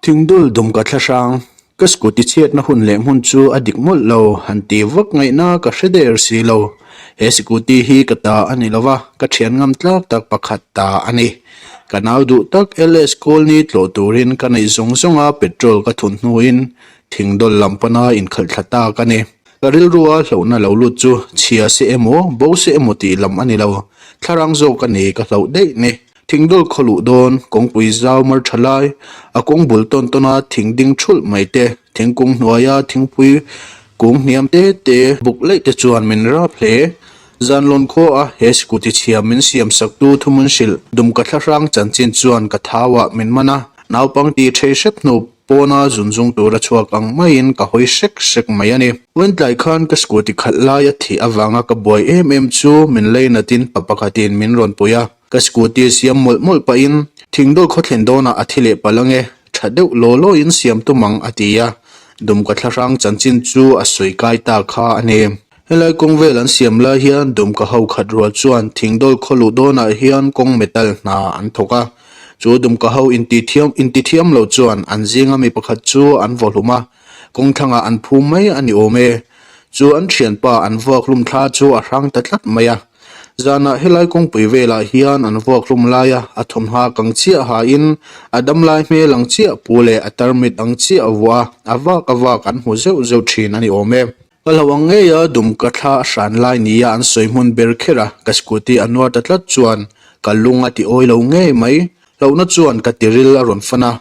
Thingdul dum ka thla hrang. Ka scooty chhiatna hun leh hmun chu a dik mawlh lo, han ti vak ngaihna ka hre der si lo. He scooty hi ka ta a ni lova, ka thian ngam tlak tak pakhat ta a ni. Ka nau duh tak LS Colony tlawh turin ka neih zawng zawnga petrol ka thun hnuin thingdawl lam pana inkhalh thla tak a ni. Ka rilrua hlauhna lo lut chu chhia se emaw, bo se emaw tih lam a ni lo. Thlarang zawk a ni ka hlauh daih ni. Thingdawl khaw luh dawn, kawngpui zau mar tha lai, a kawng bul tawn tawn a thing ding thulh mai te, thingkung hnuaia thingpui kung hniam te te buk leih te chuan min rap hle. Zanlawn khaw a he scooty chhia min siam sak tu thumun hrilh Dumka thlahrang chanchin chuan ka thau ah min man a, naupang ti thei hrep hnu pawna zun zung tura chhuak ang maiin ka hawi hrek hrek mai a ni. Vawiintlai khan ka scooty khalh lai a thih avanga ka buai em em chu min leinatin pa pakhatin min rawn pui a. Ka scooty siam mawlh mawlh pahin thingdawl khaw thlen dawnah a thi leh palh ange, tha deuh law lawin siam tum ang a ti a, Dumka thlahrang chanchin chu a sawi kai ta kha a ni. Helai kawng vel an siam lai hian Dumka ho khat rual chuan thingdawl khaw luh dawnah hian kawng metal hna an thawk a, chu Dumka ho intithiam intithiam lo chuan an zinga mi pakhat chu an vaw hlum a, kawng thlangah an phum mai a ni awm e. Chu an thianpa an vuakhlum thla chu a hrang ta tlat mai a. Zanah helai kawngpui velah hian an vuak hlum laia a thawmhna kang chiah hain a damlai hmel ang chiah pu leh a tarmit ang chiah vuah a, a vak a vak an hmu zeuh zeuh thin a ni awm e. Ka hlo ang ngeia dum ka thla a hran lai nia an sawi hmun ber kher a, ka scooty a nuar ta tlat chuan ka lung a ti awi lo ngei mai. Hlauhna chuan ka tiril a rawn fan a,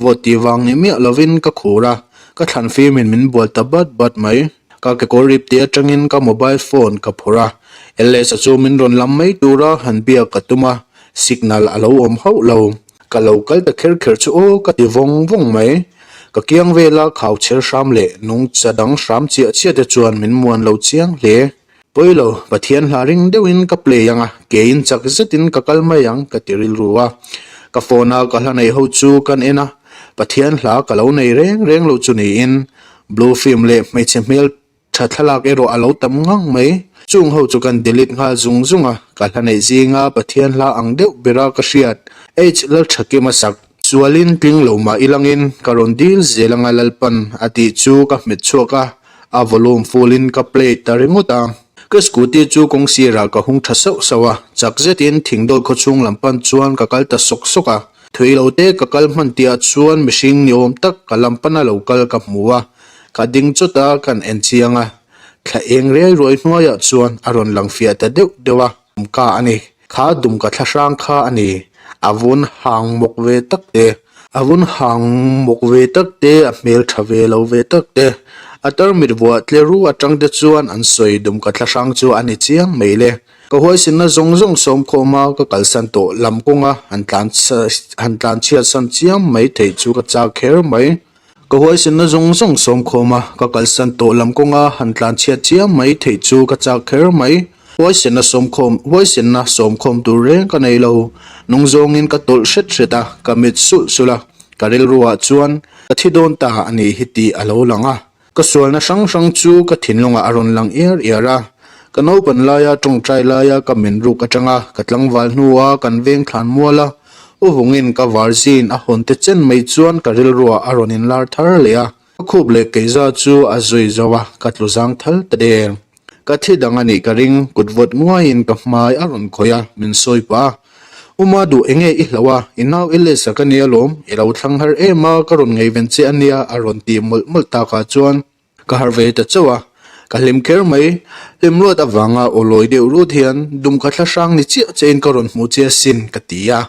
Vawt tih vang ni miah lovin ka khur a, ka thlan fimin min bual ta bat bat mai. Ka kekawr rip tih atangin ka mobile phone ka phawrh a, LS-a chu min rawn lam mai tura han biak ka tum a, signal a lo awm hauh lo. Ka lo kal ta kher kher chu aw ka ti vawng vawng mai. Ka kiang vela khau chher hram leh nungcha dang hram chiah chiah te chuan min muan lo chiang hle. Pawi lo, Pathian hla ring deuhin ka play ang a, keiin chak zetin ka kal mai ang ka ti rilru a. Ka phone a ka hla nei ho chu kan en a, Pathian hla ka lo nei reng reng lo chu niin blue film leh hmeichhe hmel tha thlalak erawh a lo tam ngang mai. Chung ho chu kan delete nghal zung zung a, ka hla neih zinga Pathian hla ang deuh bera ka hriat H Lalthakima sak sualin tling lo mah ilangin ka rawn dil zel anga Lalpan a tih chu ka hmet chhuak a. A volume full in ka play ta ringawt a. Ka scooty chu kawng sirah ka hung tha sauh sauh a, chak zetin thingdawl khawchhung lam pan chuan ka kal ta sawk sawk a. Thui lo te ka kal hman tihah chuan mihring ni awm tak ka lam pana lo kal ka hmu a, ka ding chawt a, kan en chiang a. Thla eng riai ruai hnuaiah chuan a rawn lang fiah ta deuh deuh a. Dumka a ni. Kha dumka thla hrang kha a ni. A vun hang mawk ve tak te. A vun hang mawk ve tak te, a hmel tha ve lo ve tak te. A tarmit vuah tle ru atang te chuan an sawi dumka thla hrang chu a ni chiang mai le. Ka huaisinna zawng zawng sawm khawm a, ka kalsan tawh lam kawnga han tlan han tlan chhiat san chiam mai theih chu ka chak kher mai. Ka huaisenna zawng zawng sawm khawm a, ka kalsan tawh lam kawnga han tlan chhiat chiam mai theih chu ka chak kher mai. Huaisenna sawm khawm, huaisenna sawm khawm tur reng ka nei lo. Nung zawngin ka tawlh hret hret a, ka mit sulh sulh a. Ka rilruah chuan ka thi dawn ta a nih hi tih a lo lang a. Ka sualna hrang hrang chu ka thinlungah a rawn lang iar iar a. Ka naupan laia tawngtai laia ka men ruk atanga ka tlangval hnua kan veng thlan mual a, U Vungin ka var zin a hawn te chen mai chuan ka rilruah a rawn inlar thar leh a, ka khup leh keiza chu a zui zo a, ka tlu zang thal ta der. Ka thi dang a nih ka ring, kut vawt nguaiin ka hmai a rawn khawih a, min sawi pah a. U Ma duh enge i hlauh a, i nau i lesa ka nia lawm, i lo thlang har em a, ka rawn ngeiven che a nia a rawn ti mawlh mawlh takah chuan Ka harh ve ta chauh a, ka hlim kher mai. Hlim luat avanga aw lawi deuh rut hian dumkha thla hrang ni chiah chein ka rawn hmu che asin ka ti a.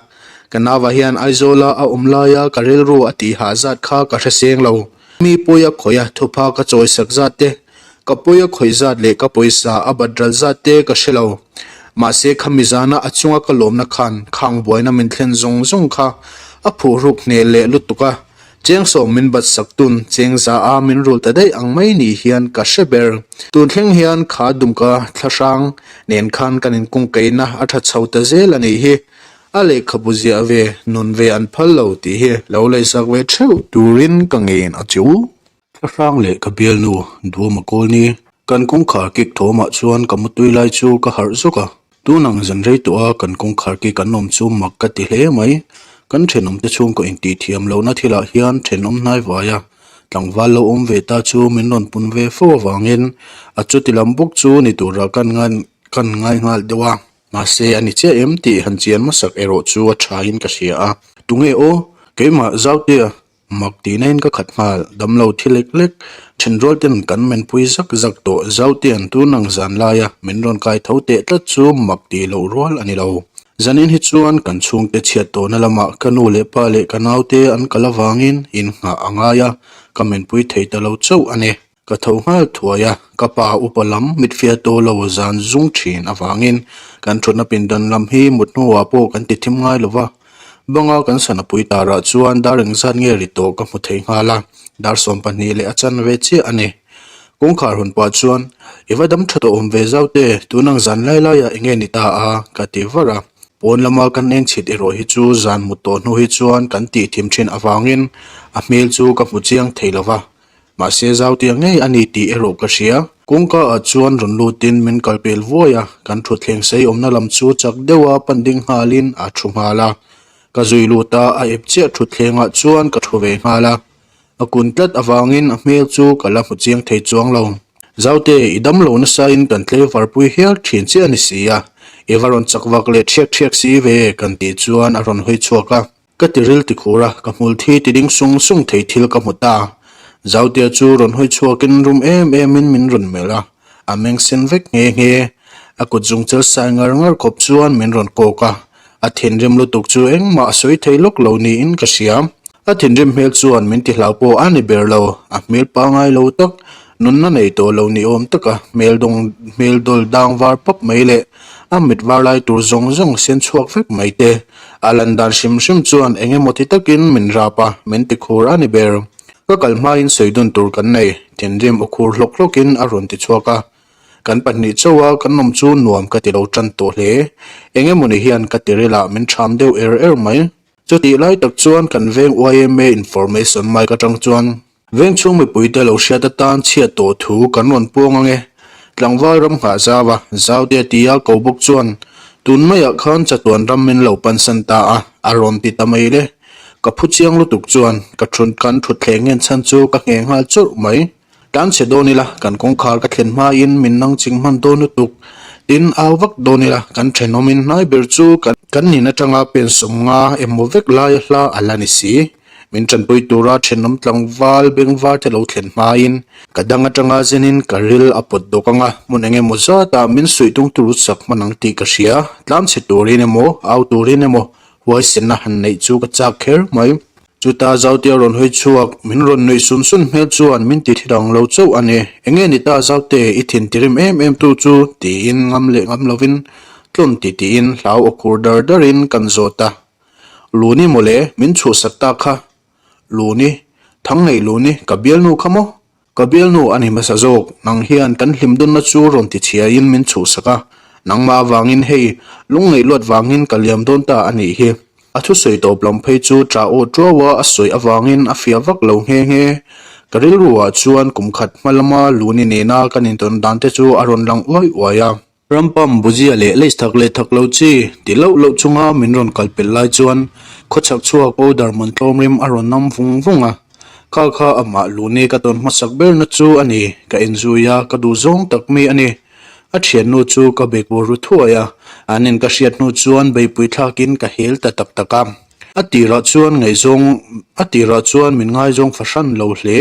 Ka nauva hian Aizawla a awm laia ka rilru a tih hah zat kha ka hre seng lo. Mi pawi a khawih a, thupha ka chawi sak zat te, ka pawi a khawih zat leh ka pawisa a bat ral zat te ka hre lo. Mahse khami zana a chunga ka lawmna khan khang buaina min thlen zawng zawng kha a phuhruk hneh leh lutuk a. Cheng sawm min bat sak tun, cheng za a min rul ta daih ang mai ni hian ka hre ber. Tun thleng hian kha dumka thlahrang nen khan kan inkungkaihna a tha chho ta zel a nih hi. A lehkhabu ziah ve, nun ve an phal lo tih hi lo leisak ve theuh turin ka ngen a chu. Thlahrang leh ka bialnu Duama Kawlni kan kawngkhar kik thawmah chuan ka mutui lai chu ka harh zawk a. Tun ang zan rei tawh a kan kawngkhar kik an awm chu mak ka ti hle mai. Kan thenawmte chhungkaw intih thiam lohna thilah hian thenawm hnai vai a, tlangval lo awm ve ta chu min rawn pun ve fo avangin a chuti lam bawk chu ni tura kan ngai kan ngai nghal deuh a. Mahse a ni chiah em tih han chian hmasak erawh chu a thain ka hria a. Tunge aw? Keimah Zautea Mak tihna in ka khat nghal, damlo thi lek lek, thenrual ten kan menpui zak zak tawh, Zautian tun ang zan laia min rawn kai tho teh tlat chu mak tih loh rual a ni lo. Zanin hi chuan kan chhungte chhiat tawhna lamah ka nu leh pa leh ka naute an kal avangin in nghah a ngai a, ka menpui thei ta lo chauh a ni. Ka tho nghal thuai a, ka pa upa lam mitfiah tawh lo zan zung thin avangin kan thutna pindan lam hi mut hnuah pawh kan ti thim ngai lo va. Banga kan sana pui tarah chuan dar engzat nge ri tawh ka hmu thei nghal a, dar 12 leh a chanve chiah a ni. Kawngkhar hawn pah chuan, I va dam tha tawh awm ve zau te, tun ang zan lai laiah enge ni ta a? ka ti var a. Pawn lama kan eng chhit erawh hi chu zan mut tawh hnu hi chuan kan tih thim thin avangin a hmel chu ka hmu chiang thei lo va. Mahse zautia ngei a ni tih erawh ka hria. Kawngka ah chuan rawn lutin min kal pel vuai a, kan thutthleng sei awmna lam chu chak deuha pan ding nghalin a thu nghal a. Ka zui lut a, a ep chiah thutthleng ah chuan ka thu ve nghal a. A kun tlat avangin a hmel chu ka la hmu chiang thei chuang lo. Zaute, i dam lo nasa in kan tlei varpui hial thin chiah a ni si a, i va rawn chak vak leh thiak thiak si ve kan tih chuan a rawn hawi chhuak a. Ka ti ril ti khur a, ka hmul thi ti ding sung sung thei thil ka hmu ta. Zautea chu rawn hawi chhuakin rum em emin min rawn melh a, a meng sen vek nghe nghe. A kut zung chel sai ngar ngar khawp chuan min rawn kawk a, a thinrim lutuk chu engmah a sawi thei lawk lo niin ka hria. A thinrim hmel chuan min ti hlau pawh a ni ber lo, a hmel pangai lo tak, nunna nei tawh lo ni awm taka hmel dawng hmel dawl dang var pap mai leh a mit var lai tur zawng zawng sen chhuak vek mai te. A lan dan hrim hrim chuan eng emaw ti takin min rap a, min ti khur a ni ber. Ka kal hmain sawi dun tur kan nei, thinrim aw khur hlawk hlawkin a rawn ti chhuak a. Kan pahnih chauh a kan awm chu nuam ka ti lo tan tawh hle. Eng emaw ni hian ka tiril ah min ṭham deuh er er mai. Chutih lai tak chuan kan veng yma information mic atang chuan Veng chhung mipuite lo hriat atan chhiat tawh thu kan rawn puang ang e. Tlangval ram nghah zau a, Zaute tia ko bawk chuan tun maiah khan chatuan ram min lo pansan ta a, a rawn ti ta mai le. Ka phu chiang lutuk chuan ka thun kan thutthleng ngen chhan chu ka ngheh nghal churh mai. Tlan chhe dawn ila, kan kawngkhar ka thlen hmain min nang ching hman dawn lutuk. Tin, au vak dawn ila, kan thenawmin hnai ber chu kan nin atanga pen 50 emaw vek laia hla a la ni si. Min tanpui tura thenawm tlangval bengvar te lo thlen hmain ka dang atanga zenin ka ril a pawt dawk ang a, hmun eng emaw zatah min suih tung tur sak hman ang tih ka hria. Tlamchhe turin emaw, au turin emaw huaisenna han neih chu ka chak kher mai. Chuta Zautea rawn hawi chhuak, min rawn nuih sun sun hmel chuan min ti thidang lo chauh a ni. Enge ni ta Zaute, i thin tirim em em tu chu? tiin ngam leh ngam lovin tlawn ti tiin hlau aw khur dar darin kan zawt a. Luni mawle, min chhuhsak ta kha. Luni, thang neih Luni, ka bialnu kha maw? Ka bialnu a ni hmasa zawk, nang hian kan hlim dunna chu rawn ti chhiaiin min chhuhsak a, nangmah avangin hei, lung neih luat vangin ka liam dawn ta a nih hi. A thusawi tawp lam phei chu ṭah aw ṭuau a a sawi avangin a fiah vak lo nghe nghe. Ka rilru ah chuan kum khat hma lama Luni nena kan intawn dan te chu a rawn lang uai uai a. Rampam, Buzia leh lace thak leh thak lo chi ti loh loh chunga min rawn kal pel lai chuan khawchhak chhuak powder man tlawm rim a rawn nam vung vung a. Kha kha amah luni ka tawn hmasak berna chu a ni, ka enzui a, ka duh zawng tak mi a ni. A thiannu chu ka be kur ru thuai a, an in ka hriat hnu chuan beipui thlakin ka hel ta tak tak a. A tirah chuan ngaihzawng a tirah chuan min ngaizawng fahran lo hle.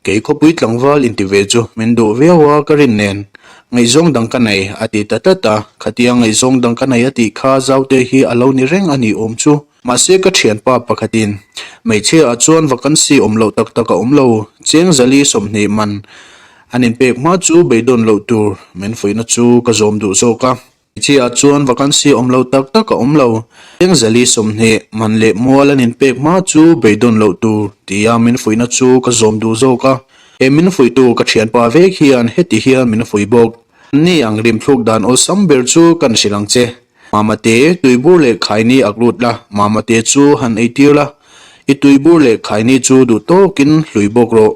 Kei khawpui tlangval inti ve chu min duh viau a ka rin nen. Ngaihzawng dang ka nei a ti ta tlat a, khatia ngaihzawng dang ka nei a tih kha Zaute hi a lo ni reng a nih awm chu. Mahse ka thianpa pakhatin hmeichhia ah chuan vacancy awm loh tak tak a awm lo, cheng zali 20 man an inpek hma chu beidawn loh tur min fuihna chu ka zawm duh zawk a. Hmeichhia ah chuan vacancy awm lo tak tak a awm lo. Eng zali 20 man leh mual an inpek hma chu beidawn loh tur tia min fuihna chu ka zawm duh zawk a. He min fuihtu ka thianpa vek hian heti hian min fuih bawk. Ni ang rimthluk dan awlsam ber chu kan hrilh ang che. Mamate, tuibur leh khaini ak lut la, mamate chu han eitir la. I tuibur leh khaini chu duh tawkin hlui bawk rawh.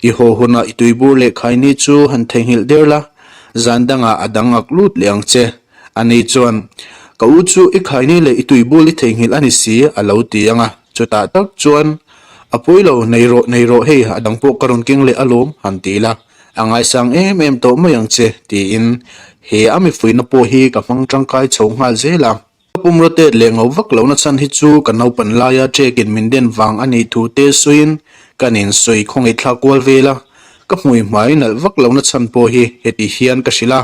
I haw hunah i tuibur leh khaini chu han theihnghilh der la, zan dangah a dang ak lut leh ang che. Ani chuan, Ka u chu i khaini leh i tuibul i theihnghilh a ni si a lo ti ang a, chutah tak chuan a pawi lo, nei rawh, nei rawh hei a dang pawh ka rawn keng leh alawm han ti ila, a ngaisang em em tawh mai ang che tiin he a mifuihna pawh hi ka hmang tangkai chho nghal zel a. Ka pum rotate leh ngo vak lohna chhan hi chu ka naupan laia ṭekin min den vang a nih thu te sawiin kan insawi khawngaih thlak kual vel a, ka hmui hmai nalh vak lohna chhan pawh hi heti hian ka hrilh a.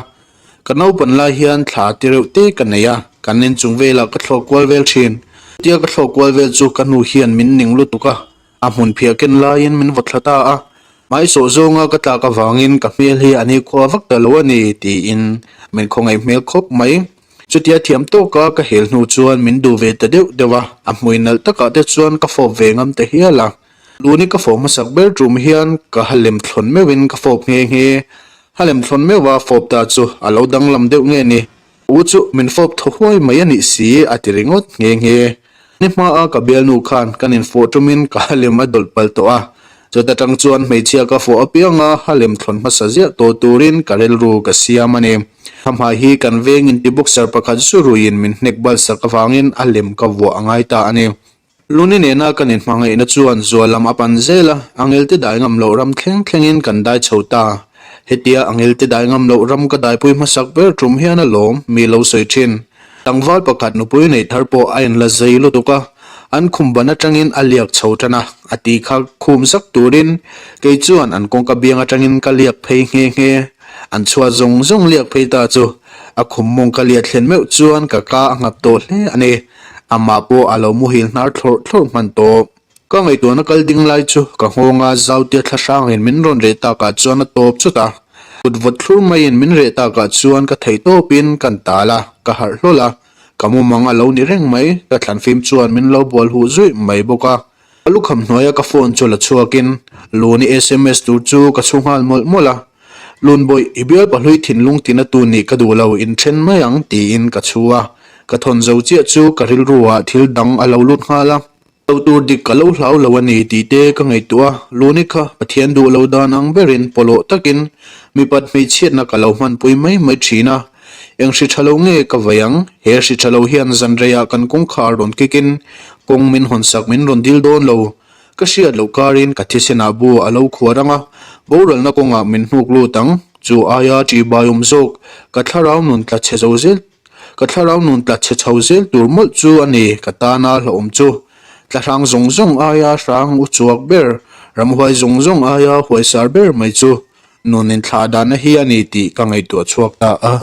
Ka naupan lai hian thla ti reuh te ka nei a, kan inchung velah ka thlawk kual vel thin. Chutia ka thlawk kual vel chu ka nu hian min ning lutuk a, a hmun phiah ken laiin min vaw thla ta a. Hmaisawh zawnga ka tlak avangin ka hmel hi a nikhua vak ta lo a ni tiin min khawngaih hmel khawp mai. Chutia thiam tawka ka hel hnu chuan min duh ve ta deuh deuh a, a hmui nalh takah te chuan ka fawp ve ngam ta hial a. Luni ka fawh hmasak ber tum hian ka ha lem thlawn meuhin ka fawp nghe nghe. Ha lem thlawn meuha fawp ta chu a lo danglam deuh nge ni? U chu min fawp thaw huai mai a nih si a ti ringawt nghe nghe. Ni hmaa ka bialnu khan kan infawh tumin ka ha lem a dawlh palh tawh a. Chuta tang chuan hmeichhia ka fawh apianga ha lem thlawn hmasa ziah tawh turin ka rilru ka siam a ni. Ka hmai hi kan veng inti boxer pakhat zu ruiin min hnek balsak avangin a lem ka vuah a ngai ta a ni. Luni nena kan inhmangaihna chuan zual lam a pan zel a, Angelte dai ngam loh ram thleng thlengin kan dai chho ta. Hetia Angelte dai ngam loh ram ka daipui hmasak ber tum hian a lawm, mi lo sawi thin. Tlangval pakhat nupui neih thar pawh a inla zei lutuk a, an khum ban atangin a liak chho tan a, a ti kha khum zak turin kei chuan an kawngka biang atangin ka liak phei nghe nghe. An chhuat zawng zawng liak phei ta chu a khum mawng ka liah thlen meuh chuan ka ka a ngap tawh hle a ni. Amah pawh a lo muhil hnar thlawrh thlawrh hman tawh. Ka ngaihtuahna kal ding lai chu ka nghawnga zautia thla hrangin min rawn reh takah chuan a tawp chut a. Kut vawt thlur maiin min reh takah chuan ka theih tawpin kan tal a, ka harh hlawl a. Ka mumang a lo ni reng mai, ka thlanfim chuan min lo bual huh zuih mai bawk a. Ka lukham hnuaia ka phone chu la chhuakin Luni sms tur chu ka chhu nghal mawlh mawlh a. Lunbawih, i bial pahlui thinlung tina tu nih ka duh lo, inthen mai ang tiin ka chhu a. Ka thawn zo chiah chu ka rilruah thil dang a lo lut nghal a. Lo tur dik ka lo hlau lo a ni tih te ka ngaihtuah a, Luni kha Pathian duh lo dan ang berin pawlawh takin mipat hmeichhiatna ka lo hmanpui mai mai thin a. Eng hri tha lo nge ka vai ang? He hri tha lo hian zanreiah kan kawngkhar rawn kikin kawng min hawnsak min rawn dil dawn lo. Ka hriat loh karin ka thisenah bu a lo khuar ang a, boralna kawngah min hnuk lut ang. Chu aia ṭihbai awm zawk, ka thlarau nun tla chhe zo zel, ka thlarau nun tla chhe chho zel tur mawlh chu a ni ka tana hlauhawm chu. Tla hrang zawng zawng aia hrang u chuak ber, ramhuai zawng zawng aia huaisar ber mai chu nun inthlah dahna hi a ni tih ka ngaihtuah chhuak ta a.